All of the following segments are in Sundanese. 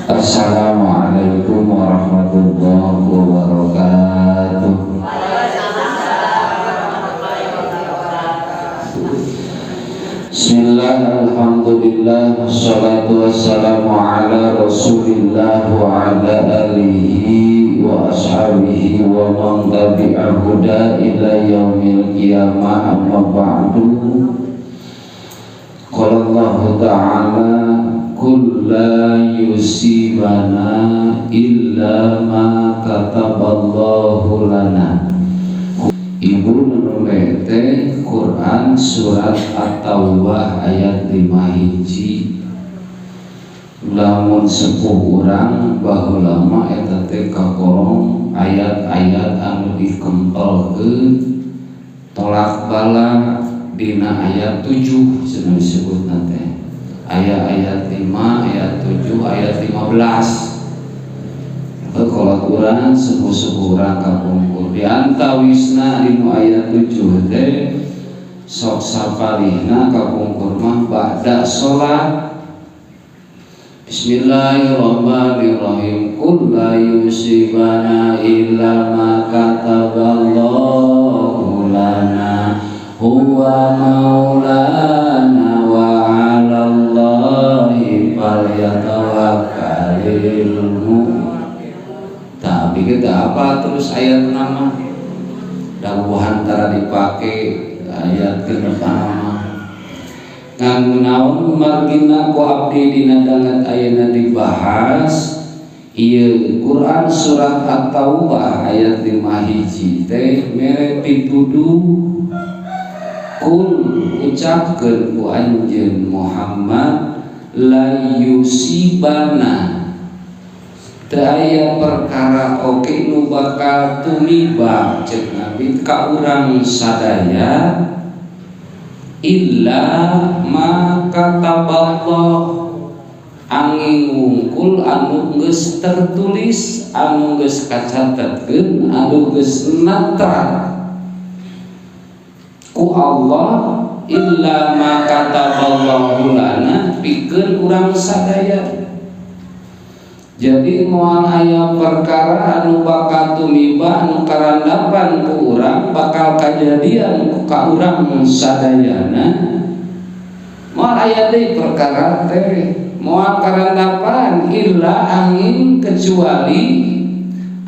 Assalamualaikum warahmatullahi wabarakatuh. Bismillah, alhamdulillah, wassalatu wassalamu ala rasulillah wa ala alihi wa ashabihi wa man tabi'a huda ila yaumil qiyamah, amma ba'du. Qala Allahu ta'ala, qul la yusibana illa ma kataballahu lana. Ibu nulete Quran surat At-Taubah ayat 5 hiji. Lamun sepuh urang baheula mah eta teh kakolong ayat-ayat anu dikempelkeun tolak bala dina ayat 7 cenah disebutna teh. Ayat-ayat 5, ayat 7, ayat 15. Kalau urang sepuh-sepuh urang kapungkur di antawisna dinu ayat 7 teh sok sapalihna kapungkur mah ba'da salat. Bismillahirrahmanirrahim. Qul la yusibana illa ma kataballahu lana huwa maulana wa 'alallahi falyatawakkalul mu'minun. Tapi kita apa terus ayat nama dawuhan tara dipake ayat genep mah nganggo naon margina ku abdi dina danget ayeuna dibahas ieu Quran surat At-Taubah ayat 5 hiji teh mere pituduh. Kul ucapkeun ku anjeun Muhammad, la yusibana, teu aya perkara oge nu bakal tumiba ceuk Nabi ka urang sadaya illa ma kataballah, angin wungkul anu geus tertulis, anu geus kacatetkeun, anu geus natra ku Allah, illa ma kataballahu lana, pikeun urang sadaya. Jadi moal aya perkara anu bakal tumiba anu karandapan ku urang bakal kajadian ku ka urang sadayana. Moal aya deui perkara teh moal karandapan illa angin kecuali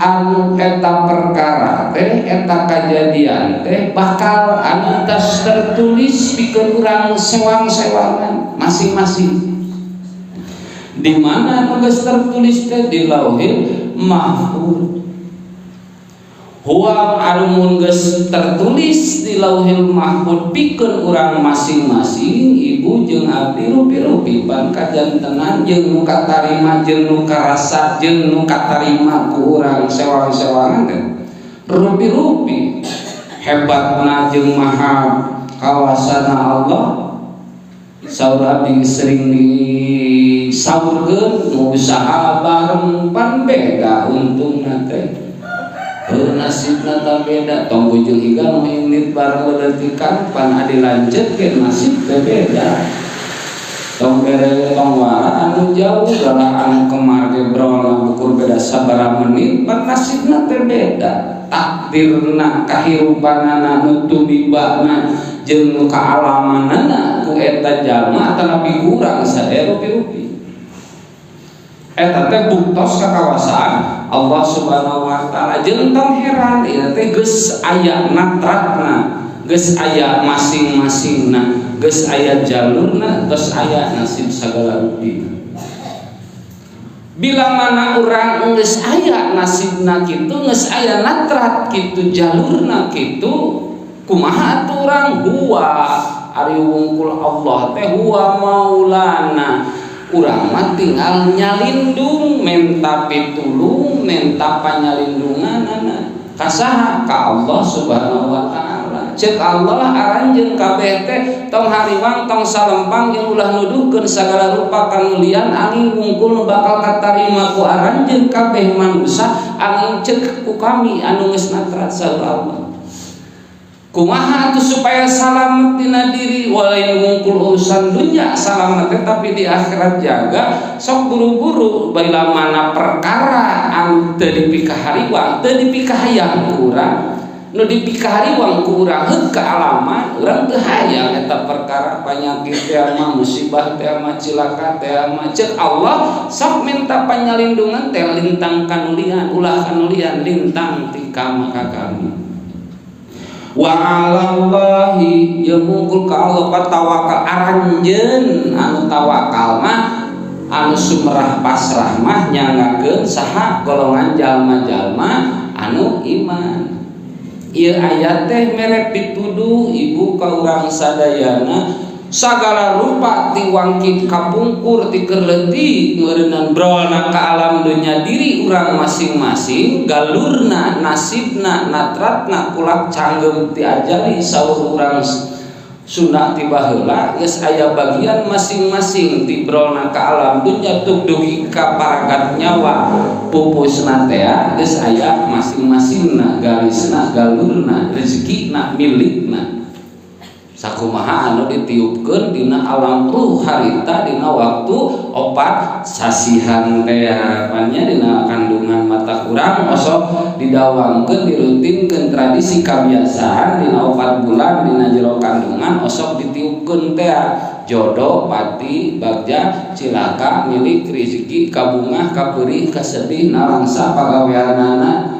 anu eta perkara teh eta kajadian teh bakal anu tas tertulis pikeun urang sewang-sewangan masing-masing. Di mana anu geus tertulis teh di Lauhil Mahfuz. Huwa anu mun geus tertulis di Lauhil Mahfuz pikeun urang masing-masing, ibu jeung abdi rupi-rupi pan kajantenan jeung nu katarima jeung nu karasa jeung nu katarima ku urang sewang-sewangan teh rupi-rupi. Hebatna jeung maha kawasana Allah. Saur abdi sering disaurkeun usaha bareng pan beda untungna teh. Heuh nasibna tah beda, tong bujung higa nu indit bareng leuletikan pan adi lanceuk ge nasib teh beda. Tong bere tong wara anu jauh galah anu kemar ge brol ukur beda sabaraha menit pan nasibna teh beda. Takdirna kahirupanana nu tumibana jeung nu kaalamanana ku eta jalma atanapi kurang sadaya rupi-rupi. Eta teh buktos kakawasaan Allah Subhanahu wa taala. Jeung tong heran ieu teh geus aya natratna, geus aya masing-masingna, geus aya jalurna, geus aya nasib sagala rupi. Bila mana urang geus aya nasibna kitu, geus aya natrat kitu, jalurna kitu, kumaha atuh urang? Huwa ari wungkul Allah teh huwa maulana. Urang mah tinggal nyalindung, menta pitulung, menta panyalindunganana ka saha? Ka Allah Subhanahu wa taala. Ceuk Allah aranjeun kabeh teh tong hariwang tong salempang jeung ulah nuduhkeun sagala rupa kamulian angin wungkul nu bakal katarima ku aranjeun kabeh manusa angin ceuk ku kami anu geus natrat saur Allah. Kumaha atuh supaya salamet dina diri walain ngungkul urusan dunya salamet tapi di akhirat jaga sok buru-buru baila mana perkara anu teu dipikahariwang teu dipikahayang ku urang nu dipikahariwang ku urang heuk kaalaman urang teu hayang eta perkara panyakit teh mah musibah teh mah cilaka teh mah ceuk Allah sok minta panyalindungan teh lintang kanulian ulah kanulian lintang ti ka kami. Wa 'alallahi jeung mungkul ka Allah tawakal aranjeun anu tawakal mah anu sumerah pasrah mah nyanggakeun saha golongan jalma-jalma anu iman. Ieu ayat teh mere pituduh ibu ka urang sadayana sagala rupa ti wangkit kapungkur ti keur leutik meureunnan brolna ka alam dunya diri urang masing-masing galurna nasibna natratna kulak canggem ti ajali saur urang Sunda ti baheula geus aya bagian masing-masing ti brolna ka alam dunya tug dugi ka paragat nyawa pupusna teh geus aya masing-masingna galisna galurna rezekina milikna sakumaha anu ditiupkeun dina alam ruh harita dina waktu opat sasihan teh harapannya dina kandungan mata kurang osok didawangkeun dirutinkeun tradisi kabiasaan dina 4 bulan dina jero kandungan osok ditiupkeun teh jodoh pati bagja cilaka milik rezeki kabungah kapeurih kasedih nalangsa pagaweanana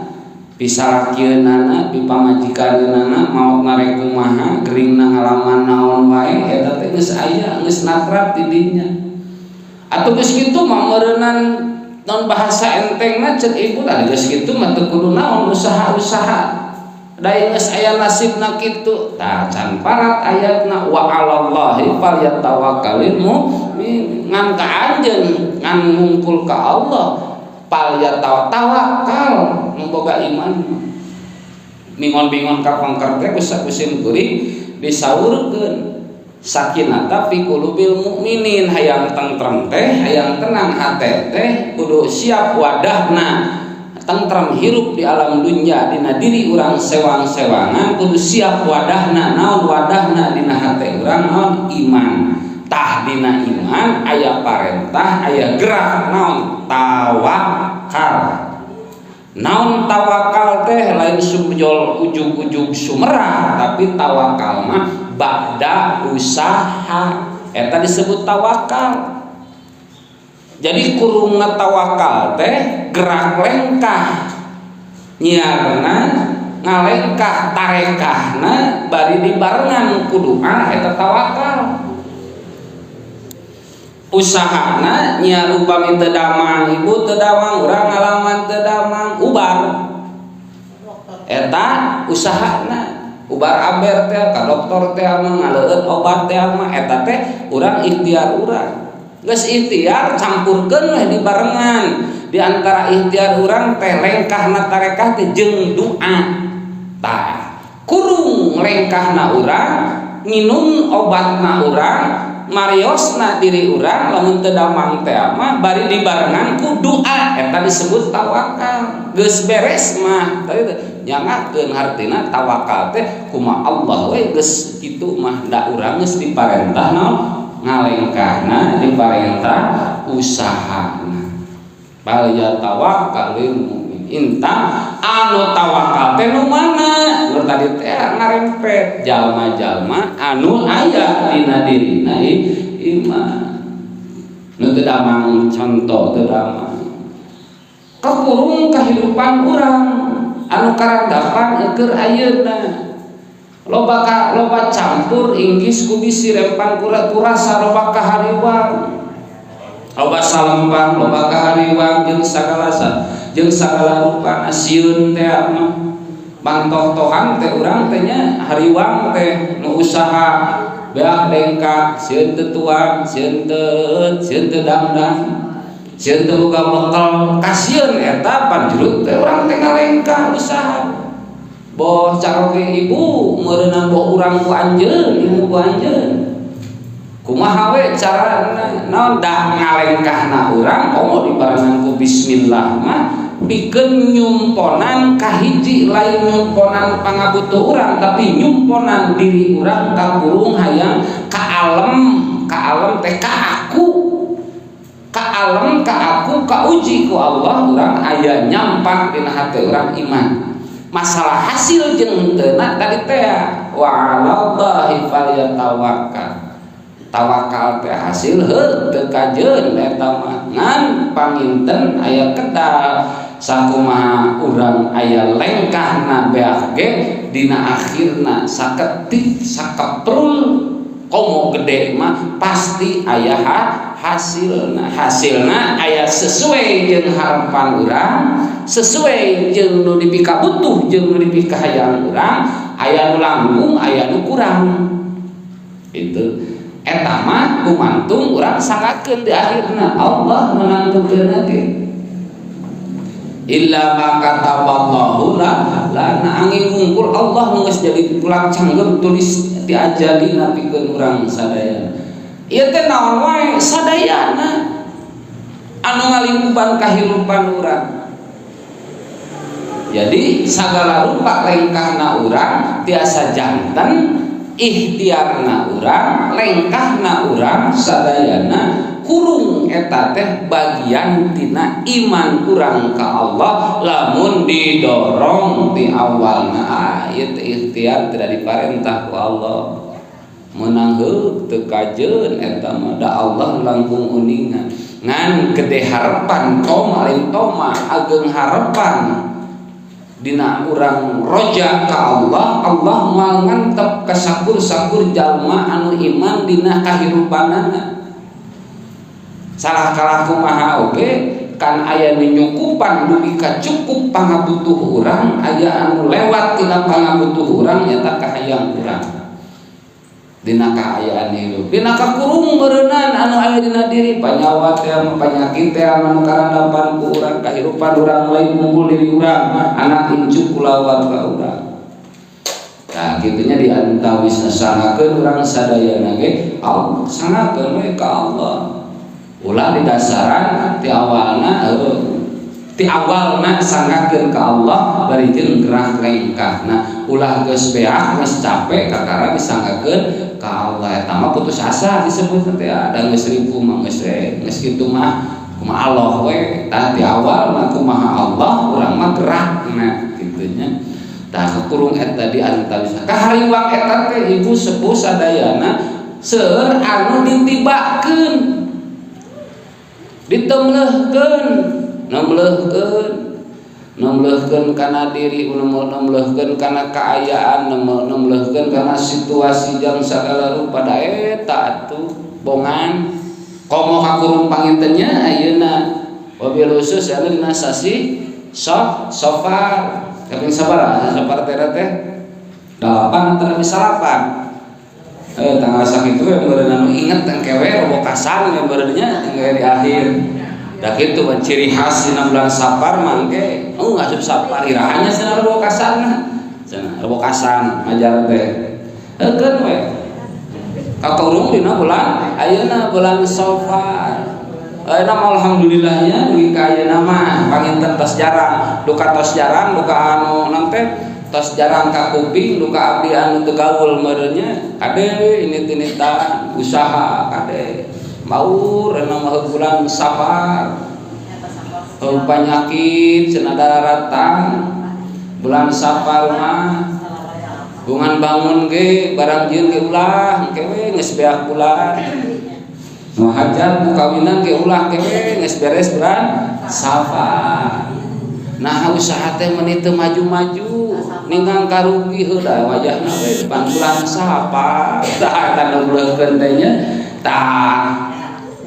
pisalakeunana pipamajikaneunana maot narek kumaha geringna ngalaman naon wae eta teh geus aya geus nakrab di dinya atuh geus kitu mah meureunnan non bahasa entengna ceuk ibu tadi geus kitu mah teu kudu naon usaha-usaha da geus aya nasibna kitu tah can parat ayatna wa 'alallahi falyatawakkalul mu'min ngan ka anjeun ngan ngungkul ka Allah falyatawakal nu boga iman bingon-bingon ka pangker teh kusim kuring disaurkeun sakinata fi qulubil mukminin hayang tentrem teh hayang tenang hate teh kudu siap wadahna tentrem hirup di alam dunya dina diri urang sewang-sewangan kudu siap wadahna naon wadahna dina hate urang naon iman tah dina iman aya parentah aya gerak naon tawakal naon tawakal teh lain subjol ujug-ujug sumerah tapi tawakal mah ba'da usaha eta disebut tawakal. Jadi kurungna tawakal teh gerak lengkah nyiarna ngalengkah tarekahna bari dibarengan ku doa eta tawakal. Usahana nyiar upami teu damang ibu teu damang urang ngalaman teu damang ubar eta usahana ubar aber teh ka dokter teh mah ngaleueut obat teh mah eta teh urang ikhtiar urang geus ikhtiar campurkeun we dibarengan di antara ikhtiar urang teh lengkahna tarekah teh jeung doa tah kurung lengkahna urang nginum obatna urang mariosna diri urang lamun teu damang teh mah bari dibarengan ku doa eta disebut tawakal geus beres mah tadi teh nyangakeun hartina tawakal teh kumaha Allah we geus kitu mah da urang geus diparentah naon ngalengkahna diparentah usahana bal ya tawakkalul mukmin inta anu tawakal teh nu mana nu tadi teh ngarempet jalma-jalma anu aya dina dirina iman nu teu damang contoh teu damang kakurung kahirupan urang anu karandapan keur ayeuna loba ka loba campur inggis ku bisi rempang kurasa loba kahariwang loba salempang loba kahariwang jeung sagala jeung sagala rupa asieun teh mah bantoh-tohan teh urang teh nya hariwang teh nu usaha beak dengkak sieun teu tuang sieun teu dangdang sieun teu boga bekal kasieun eta panjurut teh urang teh ngalengkah usaha boh caroge ibu meureunna boh urang ku anjeun ibu ku anjeun kumaha we carana naon da ngalengkahna urang komo dibarengan ku bismillah mah pikeun nyumponan kahiji lain nyumponan pangabutuh urang tapi nyumponan diri urang ka kurung hayang ka alam teh ka aku ka alam ka aku kauji ku Allah urang aya nyampak dina hate urang iman. Masalah hasil jeung henteu tadi teh wa 'alallahi falyatawakkal. Tawakal teh hasil heuh teu kajeun eta mah ngan panginten aya kedal sakumaha urang aya lengkahna beak ge dina akhirna saketik sakeprul komo gede mah pasti aya hasilna. Hasilna aya sesuai jeung harapan urang, sesuai jeung nu dipikabutuh jeung nu dipikahayang urang, aya nu langkung aya nu kurang. Itu eta mah gumantung urang sanggakeun di akhirna Allah menantukeun ge. Illa ma kataballahu lana angin wungkul Allah nu geus jadi tulang canggem tulis ti ajalina pikeun urang sadayana. Ieu teh naon wae sadayana anu ngalingkupan kahirupan urang. Jadi sagala rupa lengkahna urang tiasa janten ikhtiarna urang, lengkahna urang sadayana kurung eta teh bagian tina iman urang ka Allah lamun didorong ti awalna ieu teh ikhtiar tidak diparentah ku Allah. Menang heuh teu kajeun eta mah da Allah langkung uningan. Ngan gede harapan toma lain toma ageng harapan dina urang roja ka Allah, Allah moal ngantep ka sakur-sakur jalma anu iman dina kahirupanana. Salah kalah kumaha oge kan aya nu nyukupan dugi ka cukup pangabutuh urang, aya anu lewat tina pangabutuh urang nyata kahayang urang. Dina kaayaan hirup, dina kakurung meureunnan anu aya dina diri panyawa teh panyakit teh anu karandapan ku urang kahirupan urang lain kumpul diri urang anak incu kulawarga urang. Nah kitunya di antawisna sangakeun urang sadayana ge Allah sangakeun we ka Allah. Ulah di dasaran ti awalna ti awalna sangakeun ka Allah bari jeung gerah lengkahna ulah geus beak geus capek kakara disanggakeun ka Allah eta mah putus asa disebut teh ada geus ribu mah geus geus kitu mah kumaha Allah we tah ti awal mah kumaha Allah urang mah gerakna kitu nya tah kakurung eta di antawisna kahariwang eta teh ibu sepuh sadayana seueur anu ditibakeun ditemleuhkeun nemleuhkeun kana diri, nemleuhkeun kana kaayaan, nemleuhkeun kana situasi jang sagala rupa da eta atuh bongan komo kakurung panginten nya ayeuna wabil khusus anu dina sasi Safar kaping sabaraha Safar teh teh 8 antara 9 tanggal sakitu we meureun anu inget engke we robokasan we meureun nya engke di akhir. Da kitu kan ciri khas dina bulan Safar mangke oh asup Safar irahanya cenah robokasan cenah robokasan majar teh heukeun we kakurung dina bulan ayeuna bulan Safar ayeuna mah alhamdulillahnya dugi ka ayeuna mah panginten tos jarang duka tos jarang duka anu naon teh tos jarang ka kuping duka abdi anu teu gaul meureun nya kade ini-tinitan usaha kade baur anu mah bulan Safar penyakit cenah daratang bulan Safar mah bungan bangun ge barang jieun ge ulah engke we geus beak bulan nu hajat nu kawinan ge ulah engke we geus beres bulan Safar. Nah usaha teh meuni teu maju-maju ninggang karugi heula wajahna we depan bulan Safar tah eta nu leukeun teh nya tah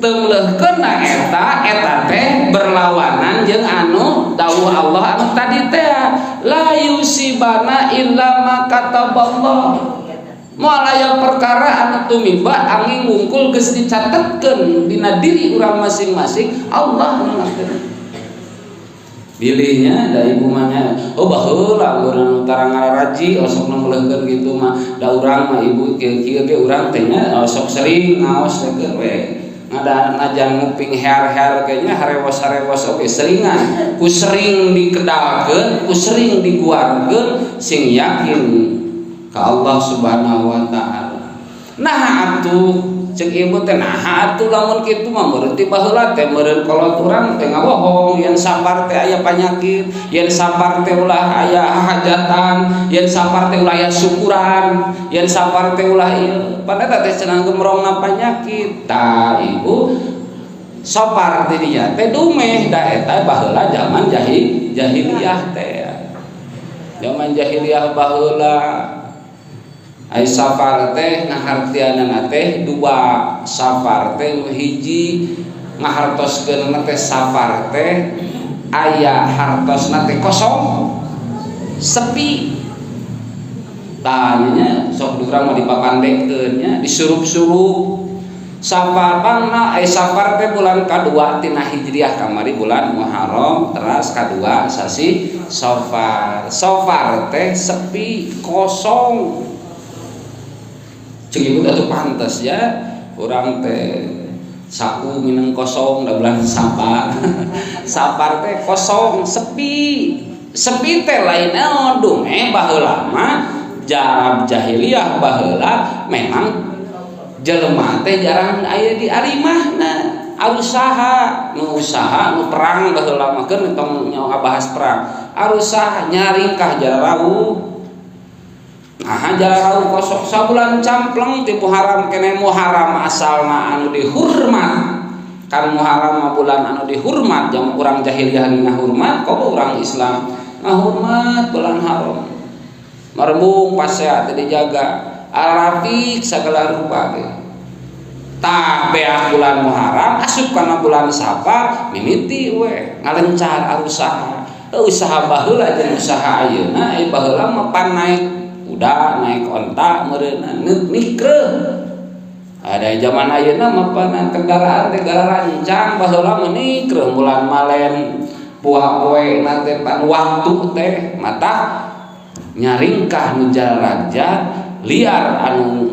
temleuhkeun na eta teh berlawanan jeung anu dawuh Allah anu tadi teh la yusibana illa ma kataballah. Moal aya perkara anu tumiba angin wungkul geus dicatetkeun dina diri urang masing-masing Allah nu ngatur. Bilihnya da ibu mah nya oh baheula urang tara ngararaji osok nu meleuhkeun kitu mah da urang mah ibu kieu-kieu ge urang teh nya osok sering ngaos teh we Ngada najan nguping hear-hear kayaknya harewos-harewos oke seringan ku sering dikedalkeun ku sering diguarkeun sing yakin ka Allah Subhanahu wa taala. Nah atuh cek ibu teh, nah atuh lamun kitu mah berarti baheula teh meureun kolot urang teh ngabohong yen Sapar teh aya panyakit, yen Sapar teh ulah aya hajatan, yen Sapar teh ulah aya syukuran, yen Sapar teh ulah ieu, padahal teh cenah gemrongna panyakit. Tah ibu, Sopar teh dinya teh dumeh da eta baheula zaman jahiliyah teh, zaman jahiliyah baheula. Ai Safar teh ngahartianana teh dua. Safar teh nu hiji ngahartoskeun teh Safar teh aya hartosna teh kosong, sepi. Tanya sok urang mah dipapandekkeun nya, disurup-surup. Safar pangna ai Safar teh bulan kadua tina Hijriah. Kamari bulan Muharram, teras kadua sasi Safar. Safar teh sepi, kosong. Cek ibu atuh pantes ya urang teh saku mineng kosong da bulan Safar. Safar teh kosong, sepi. Sepi teh lain naon, dumeh baheula mah jarab jahiliyah baheula memang jelema teh jarang aya di arimahna, arusaha nu usaha nu perang baheula mah. Keun tong ngabahas perang, arusaha nyaringkah jarawuh. Nah, jarawuh kosong sabulan campleng ti Muharram kene. Muharram asalna anu dihormat kan. Muharram mah bulan anu dihormat, jam urang jahiliyah ngahormat, kok urang Islam ngahormat bulan haram. Marembung pasea teh dijaga arapik segala rupa ge. Tah beak bulan Muharram asup kana bulan Safar mimiti we ngalencar arusaha. Usaha baheula jeung usaha ayeuna, eh baheula mah pan naik kuda, naik onta meureunna nikreuh. Ada zaman ayeuna mah pan kendaraan teh rancang, baheula mah nikreuh bulan malen puah poe na teh pan waktu teh mata nyaringkah nu raja liar anu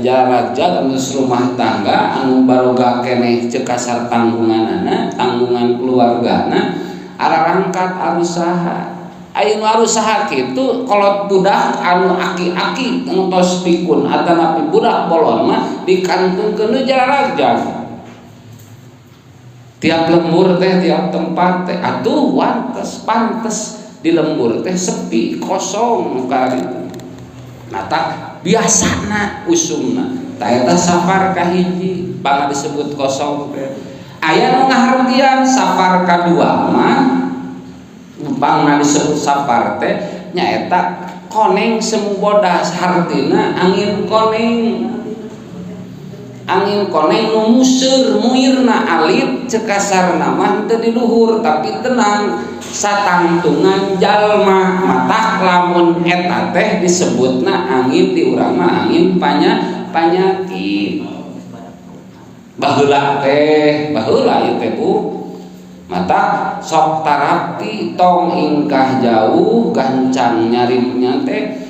jalan anu rumah tangga anu baroga keneh cek kasar tanggunganana, tanggungan keluargana, arangkat arusaha. Aya nu arusaha kitu kolot budak anu aki-aki anu tos pikun atanapi budak bolon mah dikantunkeun nu jararagjag tiap lembur teh, tiap tempat teh. Atuh wantes pantes di lembur teh sepi, kosong ka itu. Nah tak biasana usumna tah eta Safar kahiji pangna disebut kosong teh. Aya nu ngahartian Safar kadua mah pangna disebut Safar teh nyaeta koneng semu bodas, hartina angin koneng, angin koneng nu museur muirna alit. Cek kasarna mah teu di luhur tapi tenang satangtungan jalma. Matak lamun eta teh disebutna angin di urang mah angin panyakit baheula teh, baheula ieu teh Bu. Mata sok tarapti tong ingkah jauh gancang nyarimnya teh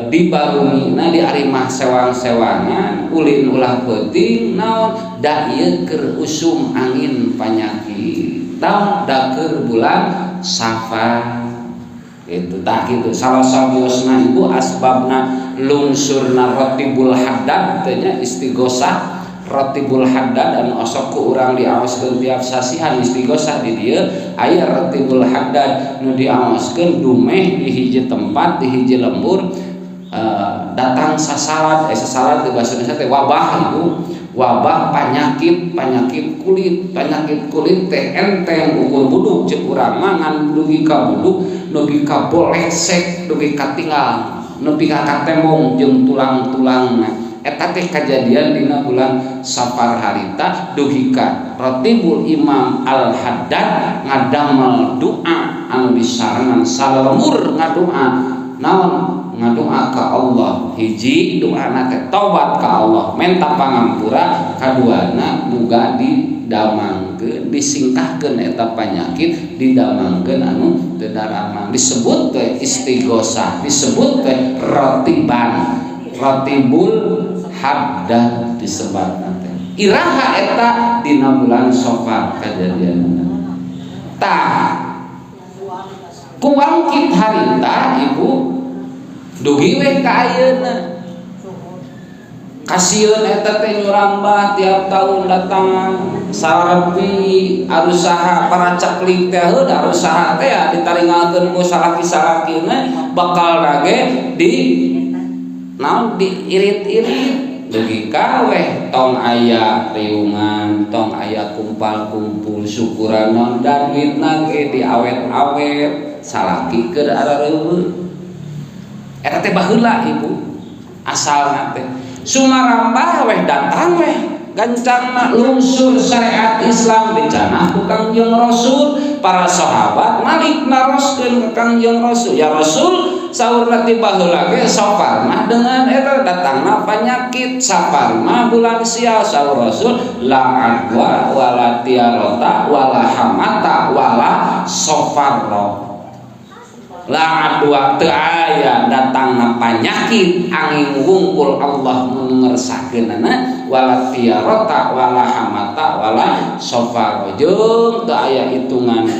di barumina di arimah sewang-sewangan ulin ulah peuting. Naon da ieu keur usum angin panyakit, tah da keur bulan Safar itu. Tah kitu salah sawiosna ibu asbabna lungsurna Rotibul Haddad teh nya, istighosah Rotibul Haddad anu osok ku urang diaoskeun tiap sasihan istighosah di dieu. Aya Rotibul Haddad nu diaoskeun dumeh di hiji tempat, di hiji lembur datang sasalat, sasalat di bahasa Indonesia teh wabah ibu, wabah penyakit, penyakit kulit. Penyakit kulit teh enteng ukur buduk cek urang mah, ngan dugi ka buduk, dugi ka bolesek, dugi ka tinggal nepi ka katembong jeung tulang-tulangna. Eta teh kajadian dina bulan Safar harita dugi ka Rotibul Imam Al Haddad ngadamel doa anu disarengan salemur ngadoa. Naon ngadoa ka Allah? Hiji doana teh taubat ka Allah, menta pangampura. Kaduana muga didamangkeun, disingkahkeun eta panyakit, didamangkeun anu teu daramang. Disebut teh istighosah, disebut teh rotiban, Rotibul Haddad disebutna teh. Iraha eta dina bulan Safar kajadianna. Tah ku wangkit harita, Ibu, dugi we ka ayeuna. Kasieun eta teh nyurambah tiap tahun datang sarapi arusaha para caklik teh, heuh arusaha teh ditaringalkeun ku salaki-salakina bakal rage di naon, diirit-irit dugi ka weh tong aya riungan, tong aya kumpal-kumpul syukuran naon, dan duitna ge diawet-awet salaki keur arareuweut. Eta teh baheula, Ibu, asalna teh. Sumarambah weh, datang weh gancangna lungsur syariat Islam dicanah ku Kangjeng Rasul. Para sahabat malik naroskeun ke Kangjeng Rasul, "Ya Rasul," saurna, "ti baheula ge Safar mah dengan eta datangna penyakit, Safar mah bulan sial." Saur Rasul, "La adwa wala tiyarota wala hamata wala safarro." La adwa, teu aya datangna penyakit, angin wungkul Allah nu ngersakeunana, wala tiyarota wala hamata wala safar, jeung teu aya hitungan.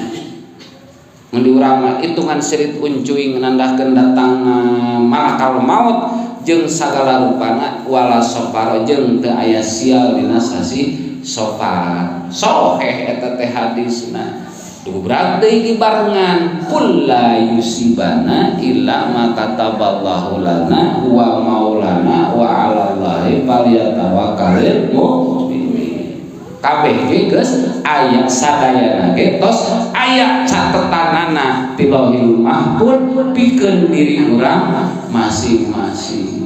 Mun di urang mah hitungan sirit uncuing nandahkeun datangna malakal maut jeung sagala rupana, wala safar, jeung teu aya sial dina sasi Safar. Soheh eta teh hadisna. Dugubrak deui dibarengan, "Qul la yusibana illa ma kataballahu lana huwa maulana wa 'alallahi falyatawakkalul mu'minun." Kabeh ge geus aya, sadayana ge tos aya catetanana ti Lauhil Mahfuz pikeun diri urang masing-masing.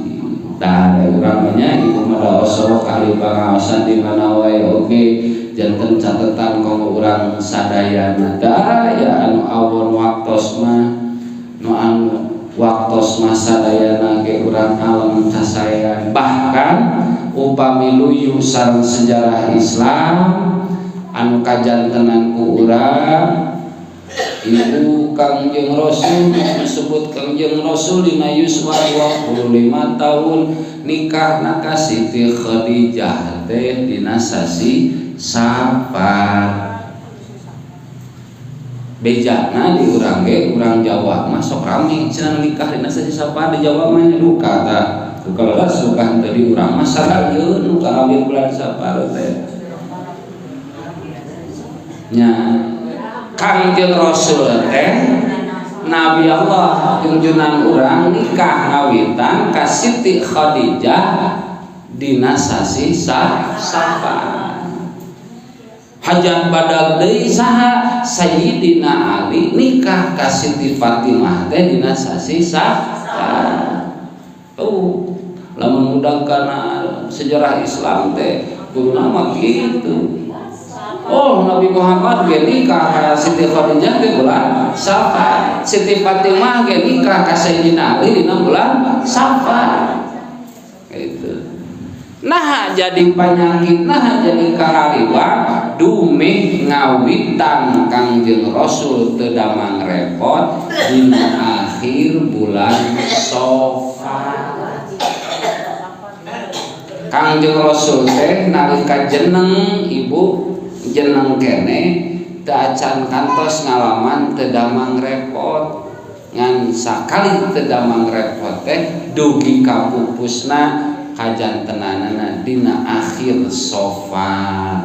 Tah, urang nya, Ibu mah da osok ahli pangaosan di mana wae oge, janten catetan kanggo urang sadayana. Da ya anu awon waktos mah, nu anu waktos mah sadayana ge urang alam kasaean. Bahkan upami luyu sareng sejarah Islam anu kajantenan ku urang, Ibu, Kangjeng Rasul disebut Kangjeng Rasul dina yuswa 25 tahun nikah ka Siti Khadijah teh dina sasi Safar. Bejana di urang ge, urang Jawa mah sok rame cenah nikah dina sasi Safar. Di Jawa mah duka tah, duka leres, duka henteu. Di urang mah sarayeun nu kawin bulan Safar teh nya. Kangjeng Rasul teh Nabi Allah junjunan urang nikah ngawitan ka Siti Khadijah dina sasi Safar. Hajat badag deui saha? Sayyidina Ali nikah ka Siti Fatimah teh dina sasi Safar. Tuh, lamun mudah kana sejarah Islam teh kuduna mah kitu. Oh, Nabi Muhammad ge nikah ka Siti Khadijah teh bulan Safar. Siti Fatimah ge nikah ka Sayyidina Ali dina bulan Safar. Gitu. Nah, jadi penyakit, nah jadi kahariwang dumeh ngawitan Kangjeng Rasul teu damang repot dina akhir bulan Safar. Kangjeng Rasul teh nalika jeneng, Ibu, jeneng kene teu acan kantos ngalaman teu damang repot. Ngan sakali teu damang repot teh dugi ka pupusna kajantenanana dina akhir Safar.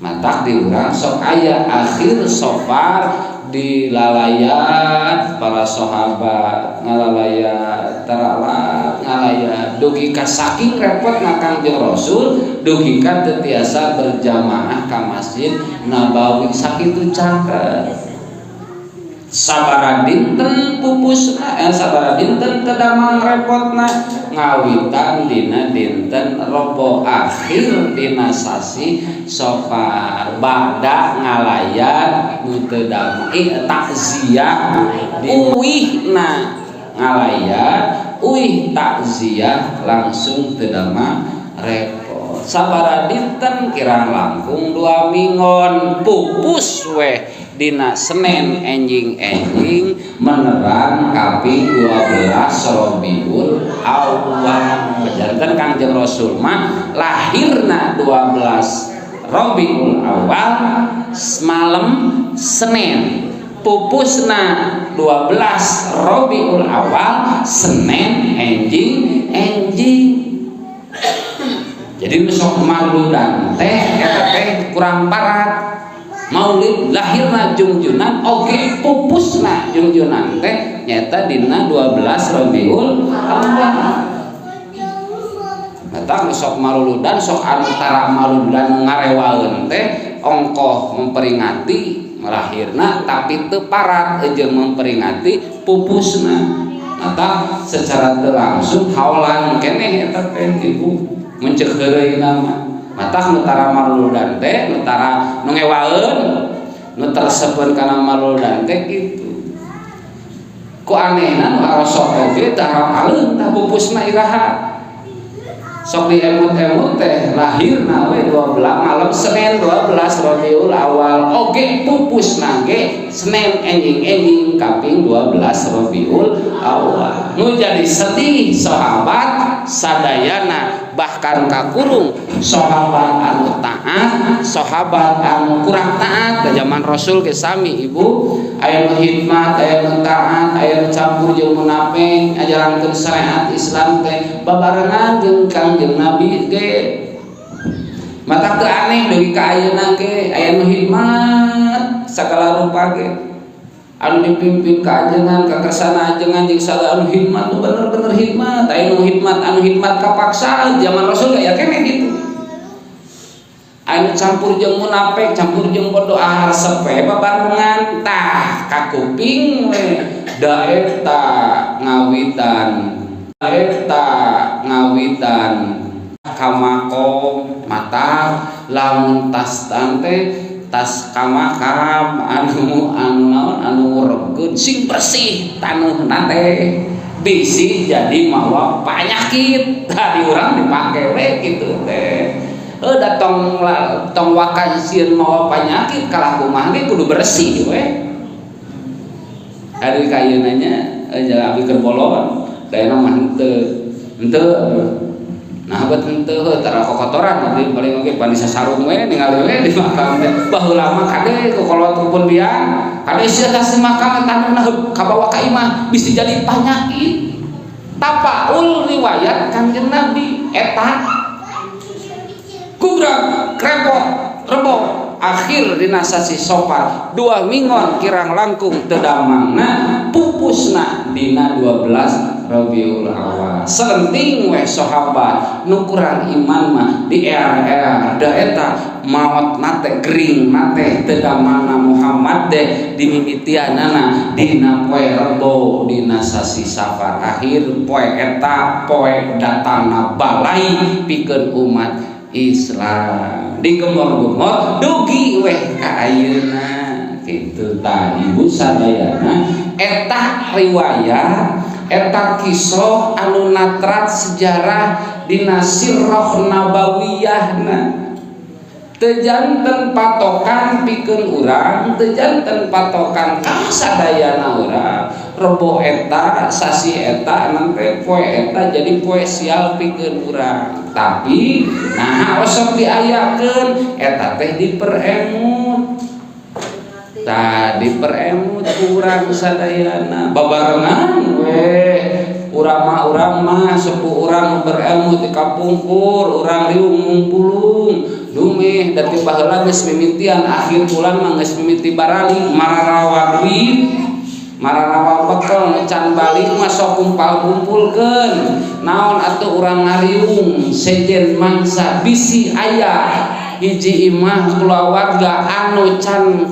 Matak di urang sok aya akhir Safar dilalayat para sahabat, ngalalayat teralat ngalayat dugi ka saking repot na Kangjeng Rasul dugi ka teu tiasa berjamaah ka Masjid Nabawi, sakitu caket. Sabara dinten pupusna, sabara dinten teu damang repotna? Ngawitan dina dinten Rebo akhir dina sasi Safar, bada ngalayat nu teu damang, takziah uihna ngalayat, uih takziah langsung teu damang repot. Sabaraha dinten kirang langkung 2 minggon pupus weh dina Senin enjing-enjing menerang kaping 12 Rabiul Awal. Janten Kangjeng Rasul mah lahirna 12 Rabiul Awal malam Senin, pupusna 12 Rabiul Awal Senin enjing-enjing. Jadi besok marludan teh eta teh kurang parat. Maulid lahirna jungjunan oge pupusna jungjunan teh nyata dina 12 Rabiul Awal. Eta sok maruludan sok antara maruludan ngarewaeun teh ongkoh memperingati lahirna tapi teu parat jeung memperingati pupusna. Eta secara teu langsung haolan keneh eta teh ibu mencek heureuyna mah. Matak nu tara maruludan teh nu tara nu ngewaeun nu tersepeun kana maruludan teh kitu. Ku anehna nu arosok oge tah apaleun tah pupusna iraha. Sok diemut-emut teh lahirna we 12 malam Senin 12 Rabiul Awal oge pupusna ge Senin enjing-enjing kaping 12 Rabiul Awal. Nu jadi sedih sahabat sadayana bahkan kakurung sahabat anu taat, sahabat anu kurang taat da zaman Rasul ge sami ibu aya nu hikmat, aya nu taat, aya nu campur jeung munafik ngajarankeun syariat Islam teh babarengan jeung Kangjeng Nabi ge. Matak teu aneh dugi ka ayeuna ge aya nu hikmat sagala rupa ge anu dipimpin ka ajengan ka kersana ajengan jeung sagala anu hikmat nu bener-bener hikmat, aya nu hikmat anu hikmat kapaksa zaman Rasul ge aya keneh kitu. Anu campur jeung munafik, campur jeung bodoh resep we babarengan tah kakuping we da eta ngawitan eta ngawitan kamakom mata lamun tas tante tas kamakam anu anu naon anu ngurebkeun sing bersih taneuhna teh bisi jadi mawa panyakit tadi urang dipake we kitu teh. Da tong tong wakan sieun mawa panyakit kalah kumaha ge kudu bersih we. Ari ka ayeuna nya jangan abdi keur bolon da mah henteu. Henteu. Nah bet henteu tara kokotoran abdi paling oge pan disasarung we ningali we di makam teh. Baheula mah kade kokolot pun biang. Kade sia tas di makam taneuhna kabawa ka imah bisi jadi panyakit. Tapaul riwayat Kangjeng Nabi eta kubrak krepot rebo akhir dina sasi Sopar 2 minggon kirang langkung teu damangna pupusna dina 12 Rabiul Awal. Selenting we sahabat nu kurang iman mah di er da eta maot nate gering nate teu damangna Muhammad deh dimimitianana dina poe Rebo dina sasi Safar akhir poe eta poe datangna balai pikeun umat Islam digemor-gemor dugi weh ka ayeuna kitu tah ibu sadayana eta riwayat eta kisah anu natrat sejarah dina sirah nabawiyahna teu janten patokan pikeun urang teu janten patokan ka sadayana urang rebo eta sasi eta nangke poe eta jadi poe sial pikeun urang tapi nah osok diayakeun eta teh diperemut tah diperemut urang sadayana babarengan we urang mah sepuh urang berilmu di kapungkur urang riung ngumpulung dumeh da ti baheula geus mimitian akhir bulan mah geus mimiti barali mararawa duit mararawa bekel can balik mah sok kumpal-kumpulkeun naon atuh urang ngariung sejen mangsa bisi aya hiji imah kulawarga anu can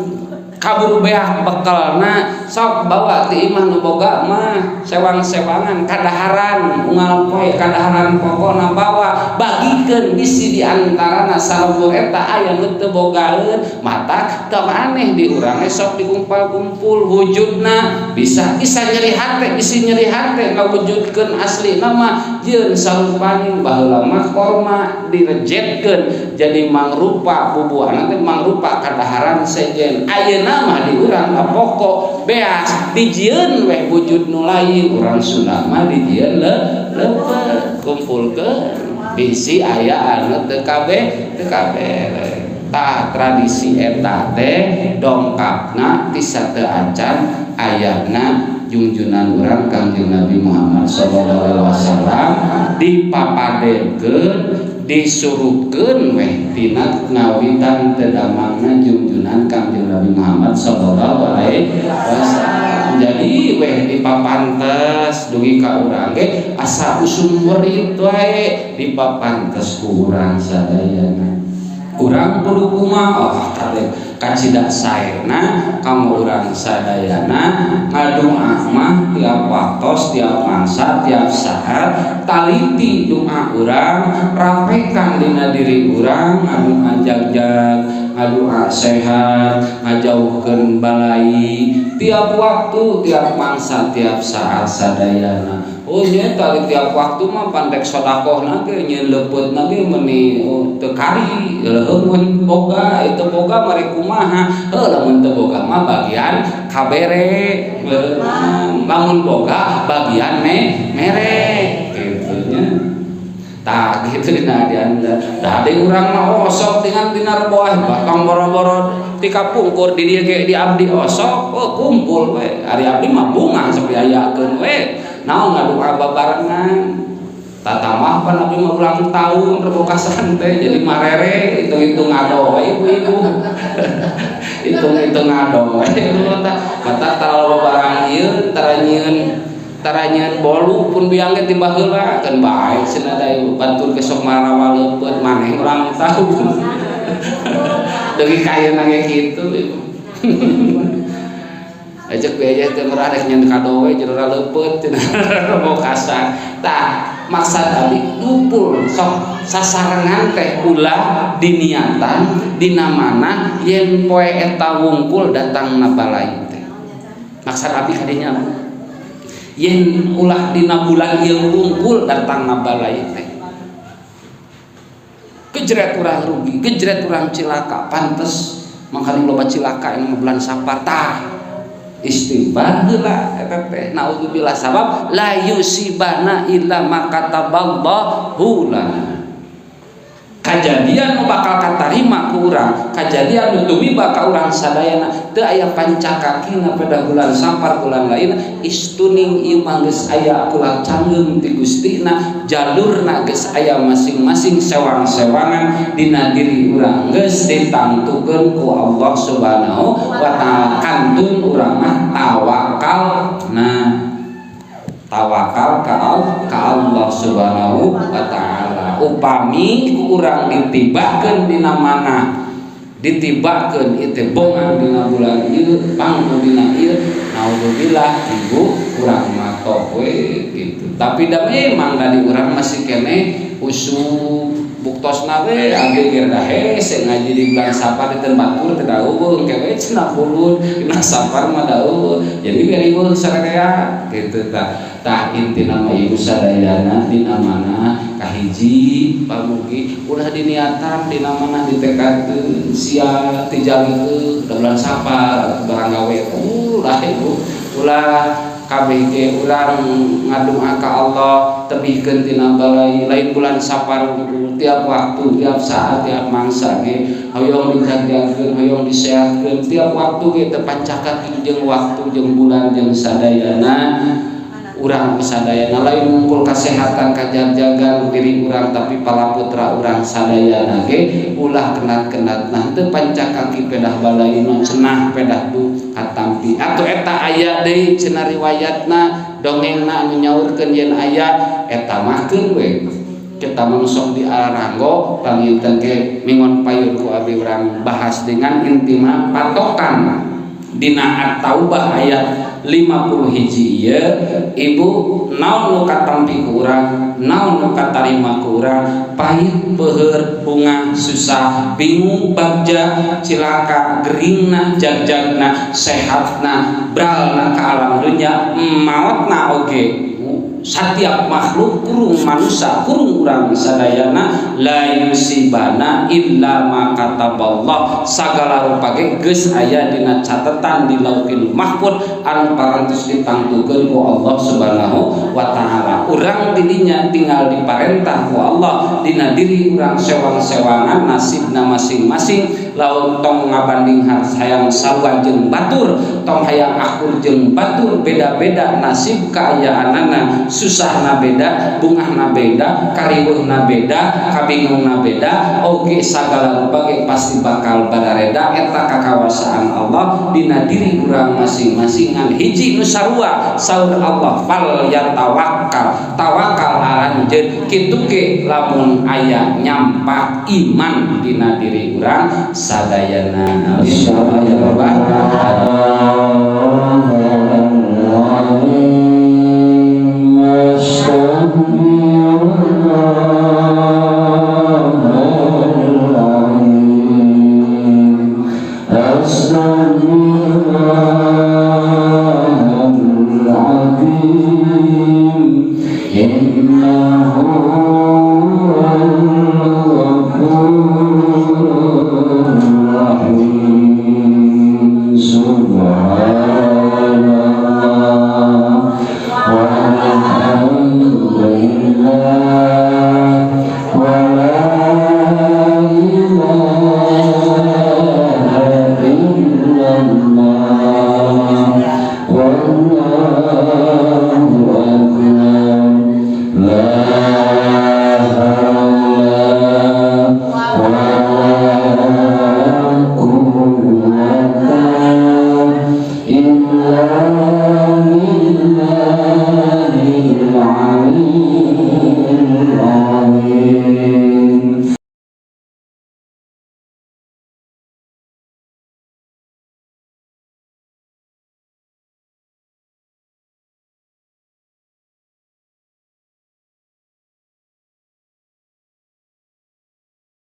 Kaburu beak bekelna sok bawa ti imah nu boga mah sewang-sewangan kadaharan unggal poe kadaharan pokona bawa bagikeun bisi di antarana salembur eta aya nu teu bogaeun mata teu aneh di urang sok dikumpul-kumpul wujudna bisa bisa nyeri hate bisi nyeri hate ngawujudkeun asli nama jeung sarupaning baheula mah korma direjetkeun jadi mangrupa bubuana teh mangrupa kadaharan sejen ayeuna mah di urang pokok beas dijieun weh wujud nu lain urang Sunda mah dijieun leupeut kumpulkeun bisi aya anu teu kabeh tah tradisi eta teh dongkapna ti sateu acan ayana jungjunan urang Kangjeng Nabi Muhammad sallallahu alaihi wasallam dipapadekeun disuruhkeun weh tina ngawitan teu damangna jungjunan Kangjeng Nabi Muhammad sallallahu alaihi wasallam. Jadi weh dipapantes dugi ka urang ge asa usum werit wae dipapantes ku urang sadayana. Urang kudu kumaha oh kade kacida saena kamu urang sadayana ngadoa mah tiap waktos tiap mangsa tiap saat taliti doa urang rapekan dina diri urang ngadoa jagjag ngadoa sehat ngajauhkeun balai tiap waktu tiap mangsa tiap saat sadayana. Oh nya tali tiap waktu mah pandek sodakohna ge nyeun leupeutna ge meuni teu kari leuheung mun boga itu boga mari kumaha heuh lamun teu boga mah bagian kabere lamun boga bagian mere kitu nya tah kitu dina dianda da deui urang mah osok dengan dina rebo batang boro-boro ti kapungkur di dieu ge di abdi osok oh kumpul we ari abdi mah bunga sok diayakeun we naon ngadoa babarengan tatamah pan abdi mah ulang tahun rebo kasan teh jadi marere hitung-hitung ngado we ibu-ibu hitung-hitung ngado we tah mata tara barang ieu tara nyieun bolu pun biang ge timbah heula keun bae cenah da ieu batur ge sok marawa leupeut maneh ulang tahun deui ka ayeuna ge kitu ibu. Ajak biaya teu merah rek nyeun kado we jero leupeut cenah rebo kasan tah maksad abdi ngumpul sok sasarengan teh ulah diniatan dina mana yen poe eta wungkul datangna balai teh maksad abdi kadinya yen ulah dina bulan ieu wungkul datangna balai teh gejret urang rugi gejret urang cilaka pantes mangkaning loba cilaka ini bulan Sapar tah istighfar heula eta teh naudzubillah sabab la yusibana illa ma kataballahu lana kajadian nu bakal katarima ku urang kajadian nu tumiba ka urang sadayana teu aya pancakakina pada bulan Sapar bulan lain istuning ieu mah geus aya kula canggeum ti Gustina jalurna geus aya masing-masing sewang-sewangan dina diri urang geus ditangtukeun ku Allah Subhanahu wa taala kantun urang mah tawakal nah tawakal ka Allah Subhanahu wa taala upami ku urang ditibakeun dina mana ditibakeun ieu bongan dina bulan ieu pangku dina ieu naudzubillah ibu urang mah tok we gitu tapi da memang dari urang masih keneh usuk buktosna we abdi ge da hese ngaji di bulan Sapar di batur teu daueung ke we cenah pulun dina Sapar mah daueung jadi we riweuh sararea kitu tah tah intina mah ibu sadayana dina mana kahiji pamugi ulah diniatan dina mana ditekadkeun sia tijalikeun da bulan Sapar barang gawe ulah ibu ulah kabeh ge urang ngadoa ka Allah tebihkeun tina balai lain bulan Sapar tiap waktu tiap saat tiap mangsa ge hoyong dijagakeun hoyong disehatkeun tiap waktu ge teu pancakak jeung waktu jeung bulan jeung sadayana urang sadayana lain mungkul kasehatan kajag-jagan diri urang tapi palaputra urang sadayana ge ulah kenat-kenat nah teu pancakaki pedah balai nu cenah pedah du katampi atuh eta aya deui cenah riwayatna dongengna anu nyaurkeun yen aya eta mah keun we kita mah sok di aranggo panginten ge mingon payun ku abdi urang bahas dengan inti mah patokan Dina At-Taubah ayat 50 hiji ieu ibu naon nu katampi ku urang, naon nu katarima ku urang, pahit peuheur bunga susah bingung bagja cilaka geringna jagjagna sehatna bralna ka alam dunya maotna oge setiap makhluk kurung manusia kurung urang sadayana la yusibana illa ma kataballah sagala rupa ge geus aya dina catetan di Lauhil Mahfuz anu parantos ditangtukeun ku Allah Subhanahu wa taala. Urang didinya tinggal diparentah ku Allah dina diri urang sewang-sewangan nasibna masing-masing lamun tong ngabanding hayang sarua jeung batur tong hayang akur jeung batur beda-beda nasib kaayaanana susahna beda, bungahna beda, kariweuhna beda, kabingungna beda, oge sagala rupa ge pasti bakal barareda eta kakawasaan Allah dina diri urang masing-masing ngan hiji nu sarua saur Allah fal yatawakkal tawakal aranjeun kitu ge lamun aya nyampak iman dina diri urang sadayana insyaallah ya rabbal Alhamdulillah.